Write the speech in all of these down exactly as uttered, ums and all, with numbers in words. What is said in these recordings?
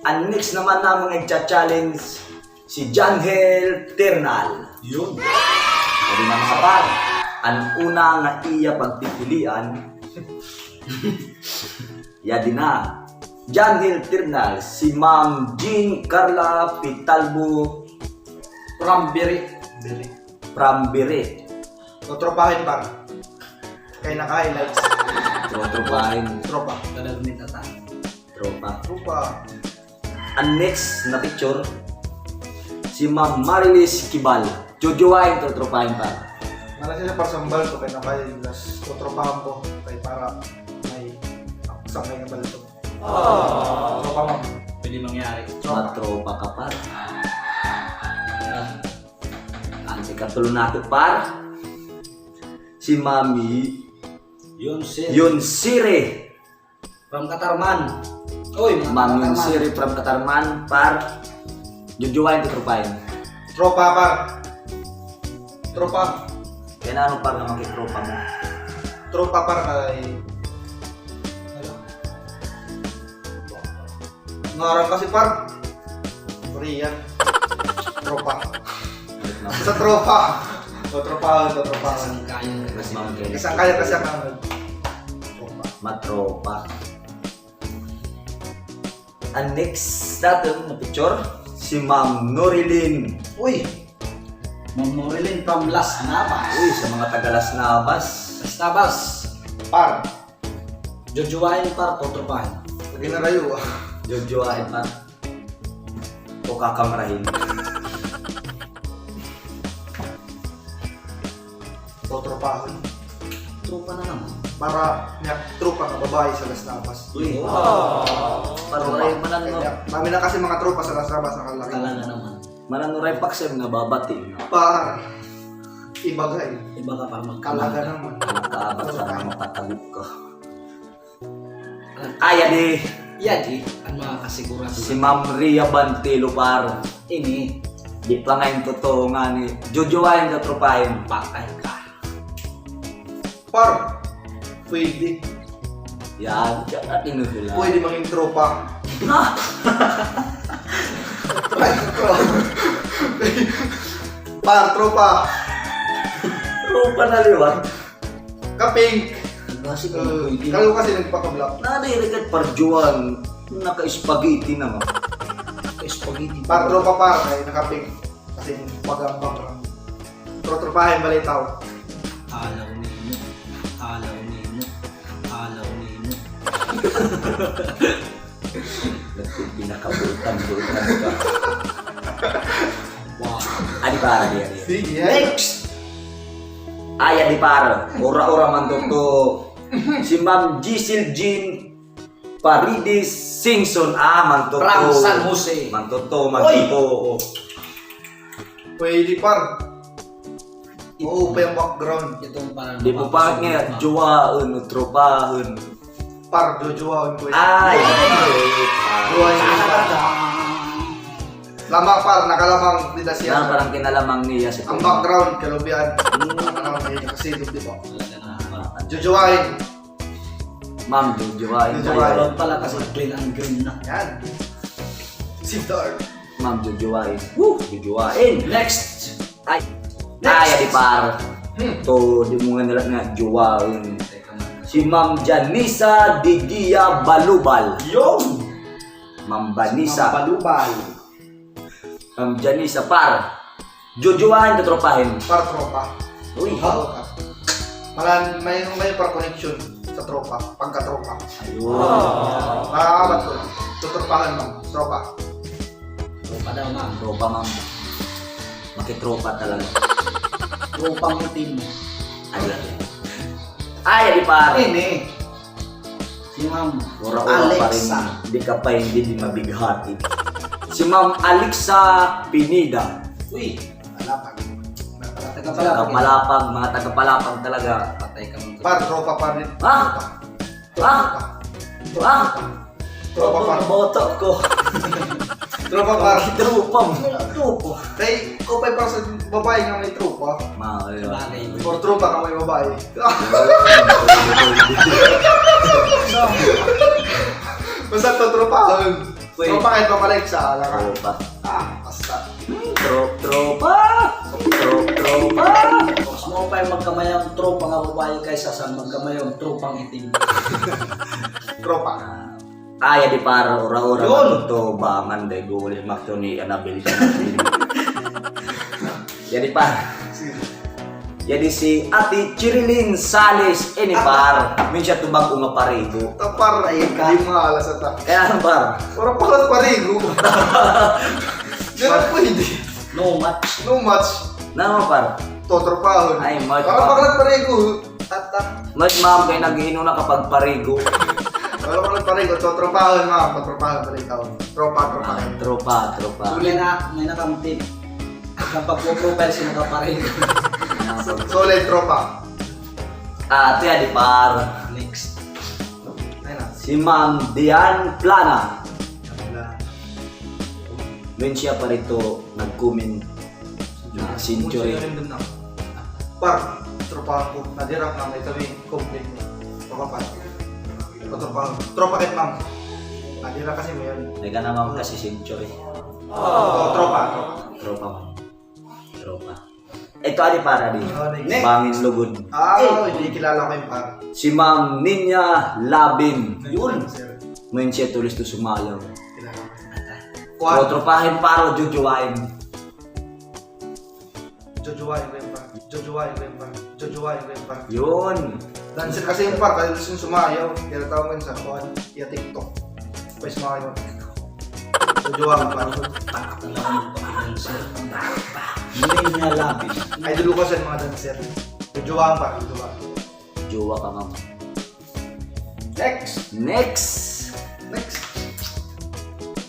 An next naman namon nga igcha-challenge, si Janhel Ternal. Yun. Pwede na, mga par. An una nga iya pagpipilian, yadi na. Janhel Ternal, si Ma'am Jean Carla Pitalbo. From Biri. Biri. From Biri. Totropahin, par. Kay naka-highlights. Totropahin. Tropa. Kadagmit na ta. Tropa. Tropa. An next na picture, si Ma'am Marilis Kibal. Jojowain, totropahin, par. Wala sila, par, sambal ko kay naka-highlights. Totropahan ko kay para may sangkay nga balto. Tropa, ma'am. Pwede mangyari. Tropa. Matropa ka, par. An ikatulo nato, par. Si Mami Yonsire. Yonsire. From Catarman. Oy, Ma'am Yonsire from Catarman, par. Jojowain, totropahin. Tropa, par. Tropa. Kay nano, par, nga makitropa mo? Tropa, par, kay, ano? Ngaran kasi, par. Korean. Tropa. Sa tropa. O, tropa, sa tropa. Isang kayo. Isang kayo kasi ang tropa. Matropa. An next naton nga picture, si Ma'am Norilyn. Uy! Ma'am Norilyn from Las Navas. Uy, sa mga taga Las Navas. Las Navas. Par. Jojowain, par, totropahin. Lagi na rayo, ah. Jojowain, par. O kakamrahin. Totropahan. Tropa na naman. Para niya, tropa nga babae sa Las Navas. Uy. Wow. Para waray manan, no? Kami na kasi mga tropa sa Las Navas, nakalaki. Talaga naman. Manan waray paksa nga babati, no? Par. Iba ka eh. Iba ka, par, magkalaga naman. Magkaabot sa mga mapatago ka. Ay, yadi. Yadi, an mga kasigurado. Si Ma'am Ria Bantilo, par. Ini. Di pa ngay-an totoo ngani. Jojowain, totropahin. Patay ka. Par, pwede. Yan, diyan ka tinuhula. Pwede maging tropa. Ha? Par, tropa. Tropa na liwat. Kaping. Basi ko, eh, pwede. Kayo kasi nagpaka-block. Nadirekit, par, jowa, naka-spaghetti naman. Naka-spaghetti. Par, tropa, par, kay nakaping. Kasi pagambak lang. Trotropahin, balitaw. Alaw nimo. Alaw nimo. Alaw nimo. Nagpipinakabultang-bultang ka. Wow. Adi, par, adi, adi. Sige, adi. Next! Ay, adi, par. Ura-ura man to, to. Si Ma'am Giselle Jean Paredes Singson. Ah, man to, to. From San Jose. Man to, to, man to, to. Oy! Pwede, par. Oo, pa yung background. Itong parang di mo pa nga jowaon o tropahan. Par, jojowaon ko yun. Ay, ay, ay. Jowain ko. Lamang, par, nakalamang dida siya. Na, parang kinalamang niya si... Ang background, kalubian. Hmm. Ang background niya, kasi, di ba? Jojowain. Ma'am, jojowain. Jojowain. Pala kasi green ang green na. Yan. Si Dark. Ma'am, jojowain. Woo! Jojowain. Next. Ay. Next. Ay, adi, par. Hmm. To, di mo nga nila nga jowain. Si Ma'am Janisa Didia Balubal. Yun. Ma'am Vanessa. Ma'am Balubal. Ma'am Janisa, par. Jojowain, totropahin. Par, tropa. Uy. Tropa. Malan, may, may par connection sa tropa, pagkatropa. Ayun. Nakakabat ko. Totropahan, ma'am. Tropa. Tropa daw, ma'am. Tropa, ma'am. Makitropa talaga. Tropang itim. Ay, ay. Ay, adi, par. Ini. Si Ma'am Alexa. Ura-ura pa rin, di ka pa hindi di mabighati. Si Ma'am Alexa Pineda. Uy, Palapag. Mga taga Palapag. Taga Palapag, mga taga Palapag talaga. Patay ka, mga... Par, tropa pa rin. Ha? Tropa. Ha? Ha? Tropa pa. Boto ko. Tropa, par. Tropa mo. Tropa. Kay, ikaw pa yung parang sa babae nga may tropa. Ma, ayun. Sabagay. Or tropa ka may babae. Basta to, tropa. Pwede. Tropa ka Tropa Alexa, ala ka. Tropa. Ah, basta. Hmm, tro-, tropa. Tro-, tropa. Mas maupay magkamayo an tropa nga babaye kaysa sa magkamayo an tropang itim. Tropa. Ah, yadi par, ura-ura. Yun. Tubangan, day, guli, makto ni Annabel. Yadi par. Sige. Yadi si Ate Chirilyn Sales, ini par. Min siya tubag-o nga parigo. Ta par, ay, di mga alas ata. Kaya ano par? Wala pa alas parigo. Di na pwede. No match. No match. Nano par? Totropahon. Ay, match. Wala pa alas parigo. Tata. Match, ma'am, kay nag-iinom na kapag parigo. Wala pa alas parigo. Totropahon, ma'am. Totropahon pala ikaw. Tropa, tropa. Ah, tropa, tropa. Suli na, may nakamtip. Kapag profile, sino ka pa rin? Solid tropa. Ah, ito yan, di par. Next. Ayun na. Si Ma'am Diane Plana. Wala. Ngayon siya pa rito nag-comment na century. Kung sino rin dun na. Par, tropa ko. Nadira ka na may kami. Complete. Tropa pa. Tropa. Tropa kahit ma'am. Nadira kasi mo yun. May ka na, ma'am, kasi century. Oh, tropa, tropa. Tropa, ma'am. Tropa. Ito, adi, para di. Oh, next. Bangin lugod. Ah, hindi kilala ko yung par. Si Ma'am Ninya Labin. Yun. Sir. Mindset tulis to sumayaw. Kilala ko. Kuwan. Trotropahin, par, o jojowain? Jojowain ko yung par. Jojowain ko yung par. Jojowain ko yung par. Yun. Dancer kasi yung par, kaya gusto yung sumayaw. Kaya tawag ko yun sa kuwan, iya TikTok. Pwes mga yun. Jojowain ko yung par. Hindi niya labi. Idol ko kasi yung mga dancer. Jojowain ko yung par, jojowain. Jowa ka, ma'am. Next. Next. Next.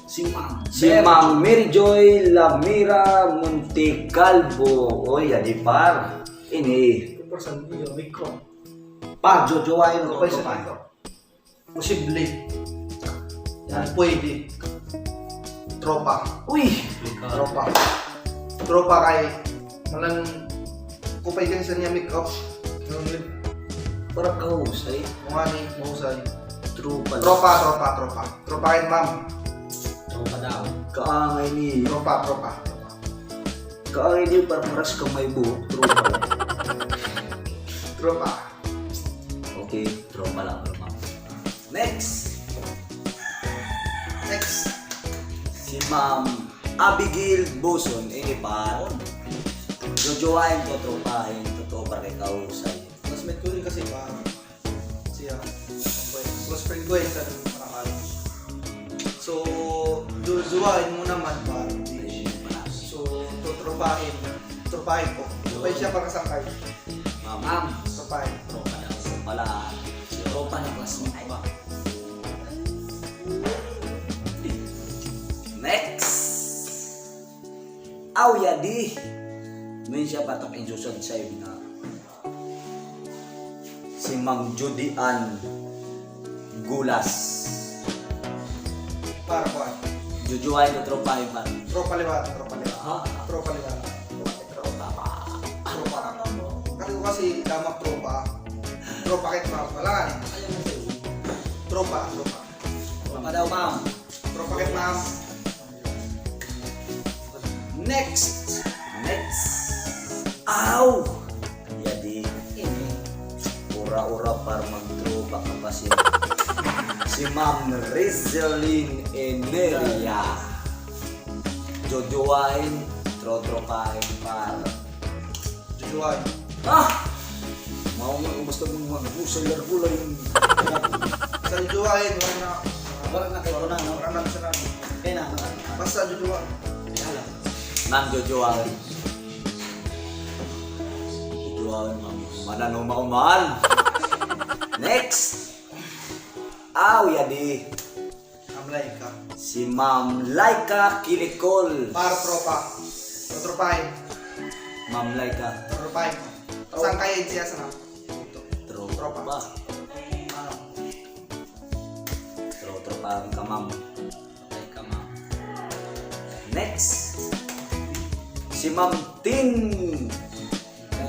Si Ma'am. Si Ma'am Mary Joy Lamira Montecalvo. Oy, adi par. Ini. Par, jojowain ko pa. Posible. Yan. Pwede. Tropa. Uy! Tropa. Tropa kay malan ko pa ikan sa niya make up. Para kahusay. Mga ni, mahusay. Tropa. Tropa, tropa, tropa. Tropa kay ma'am. Tropa daw. Kaangay ni. Tropa, tropa, tropa. Kaangay ni, parang maras ka may buhok. Tropa. Tropa. Okay, tropa lang, tropa. Next. Next. Si Ma'am Abigail Boson, ini par. Jojowain ko, tropahin, totoo par kay kahusay. Mas may tuloy kasi pa siya. Close friend ko eh, sa mga. So, jojowain mo naman pa. So, totropahin. Tropahin ko. Tropahin siya para sa kay. Ma'am. Ma'am. Tropahin. Tropa daw. Tropa lang. Tropa na classmate. Next. Aw, yadi. May siya patok insusod sa iyo na. Si Ma'am Judy Ann Gulas. Para kuan. Jojowain ko, tropahin, par. Tropa liwat, tropa liwat. Ha? Tropa liwat. Tropa pa. Tropa. Kasi ko kasi damak tropa. Tropa kahit mga palangan. Tropa, tropa. Tropa daw, ma'am. Tropa kahit ma'am. Next. Next. Aw! Yadi. Ura-ura par magtropa ka pa siya. Si Ma'am Rizalyn Eneria. Jojowain, trotropahin, par. Jojowain. Ah! Mao nga, basta mo maghusay, largo la yung. Sa jojowain, wala na. Wala na kay Conan, no? Wala na siya na. Kaya na, no? Basta jojowain. Kaya lang. Nang jojowain. Jojowain, ma'am. Mananuma-umahan. Next. Aw, yadi. Ma'am Laika. Si Ma'am Laika Kilikol. Par tropa. Trotropahin. Ma'am Laika. Trotropahin. Saan kayo siya sa na? Tropa. Tropa. Ah. Tro-, tropahan ka, ma'am. Patay ka, ma'am. Next. Si Ma'am Tin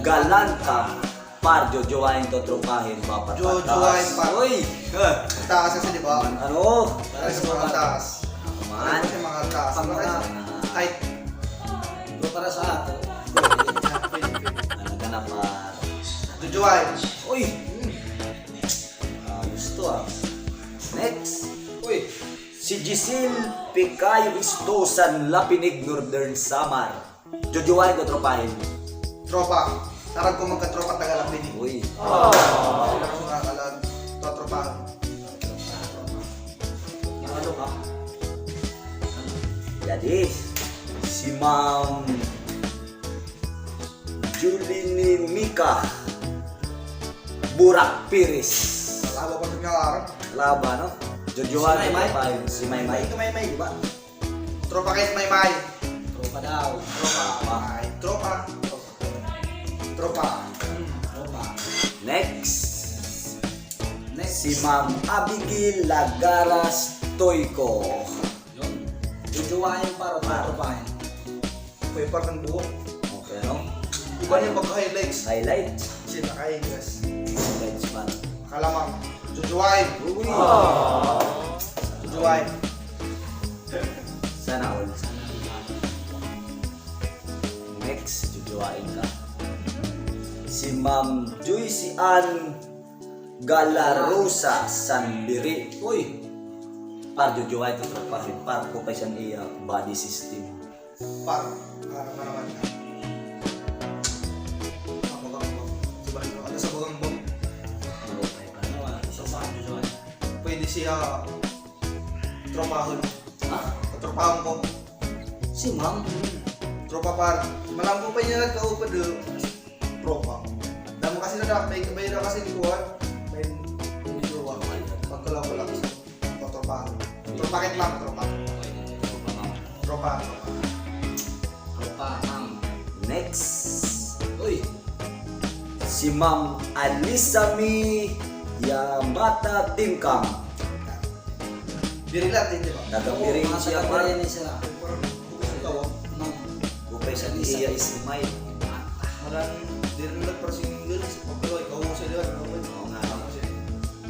Galanta, par, jojowain, totropahin, ba, par, jojowain, par. Uy! Taas kasi, di ba? Ano? Taas, taas. Ako man. Para sa, ay, para sa ato. Pwede, pwede. Ano ka na, par? Jojowain. Uy! Ah, gusto, ah. Next. Uy! Si Giselle Picayo Istosan, Lapinig, Northern Samar. Jojowain o tropahin? Tropa. Sarap ko magkatropa taga Lapinig. Uy. Sila ko mga kalag. Totropahan. Ano ka? Jadi, si Ma'am Julie ni Mika Burak Piris. Laba pa nga, ah. Laba, no? Jojowain, si Maymay. Si Maymay. Ito Maymay, di ba? Tropa kay si Maymay. Tropa daw. Tropa. Ay, tropa. Tropa. Hmm, tropa. Next. Next. Si Ma'am Abigail Lagaras Toyco. Yun. Jojowain, par, o tropahin? Pwede, par, ng buhok. Okay, no? Iba niya pagka-highlights. Highlights. Kasi naka-highlights. Highlights, par. Kalamang. Jojowain. Uy. Jojowain. Sana all. Next, jojowain ka. Si Ma'am Joyce Ann Galarosa Sanbiri. Uy! Par, jojowain o tropahin? Par, kupay san iya body system. Par, ah, ano naman ka? Ako ba, ako ba? Diba, ano, ano sa bugang bong? Ano, ay, ano, ah, isa sa jojowain. Pwede siya tropahon. Ha? Tropahon ko. Si Ma'am? Tropa, par. Malangko pa niya nagkaupad, eh. Tropa. Damo kasi na, may, may na kasi kuwan. May, may jowa. Pagkalaw-kalaw. Tropa. Tropa kit, Ma'am, tropa. Tropa, Ma'am. Tropa, tropa. Tropa, Ma'am. Next. Uy. Si Ma'am Alisami Yamata Timkang. Birilat, di ba? Taga Biring siya, par. Ma'am. Kupay san iya smile. Maran, diri na nagpa-single, sa pagkaloy, kahusay nila, kahusay. Oo nga.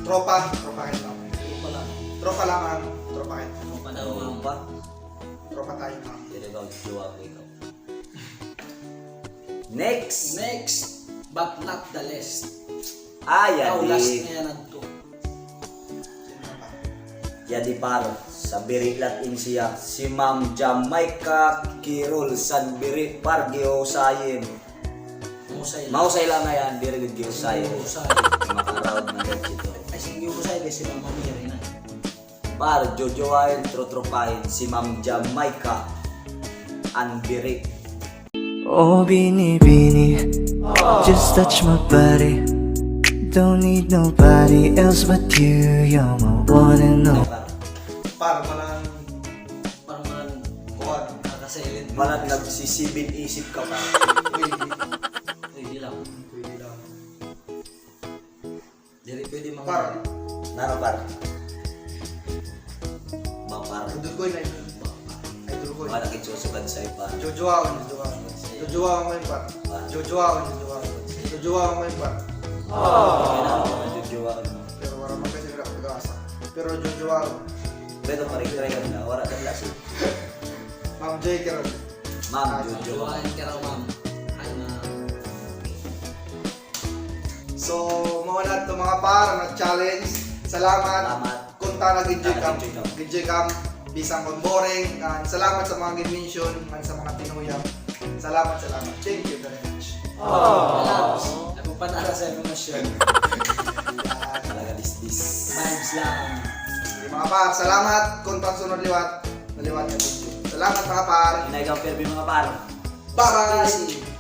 Tropa, tropa kit, Ma'am. Tropa lang. Tropa lang, Ma'am. Tropa kit. Tropa daw, Ma'am. Tropa. Tropa tayo, Ma'am. Diri ba, jowa ko ikaw? Next. Next, but not the least. Ah, yadi. Aw, last na yan, adto. Yadi, par, sa Birilat in siya, si Ma'am Jamaica Kirol san Biri, par, gihusayin. Mahusay lang. Mahusay lang na yan, diri gud gihusayin. Mahusay. Makaraod na gud ito. Ay, sige, mahusay kay si Ma'am Mary na. Par, jojowain, trotropahin, si Ma'am Jamaica an Biri. Oh, Bini Bini, just touch my body. Don't need nobody else but you. You're my one and only. Par, manan, par, manan, kuwan, nakakasilid. Manan nagsisibin isip ka pa. Pwede. Pwede lang. Pwede lang. Diri pwede mga par. Nano, par? Ba, par? Idol ko yun, idol. Idol ko yun. Wala kit susugad sa iba. Jojowaon, jojowaon. Jojowaon ko yun, par. Ah. Jojowaon, jojowaon. Jojowaon ko yun, par. Ah. Kailangan ko ng jojowaon. Pero wala man kasi nila pag-asa. Pero jojowaon. Pero pare, try ka na. Wala ka na si Ma'am Joy Carol. Ma'am, ah, jojowaon. Jojowaon ka raw, ma'am. Ay, ma'am. So, mao na ito, mga par, nga challenge. Salamat. Salamat. Kunta nag-enjoy kam. Nag-enjoy kam. Nag-enjoy kam. Bisan kon boring. And salamat sa mga gin-mention and sa mga tinuyang. Salamat, salamat. Thank you very much. Aww. Ako pa nara sa emosyon. Talaga, this, this. Vibes lang. Sige, mga par, salamat. Kunta sunod liwat, naliwat na video. Salamat, mga par. Inay kang Perbi, mga par. Bye-bye.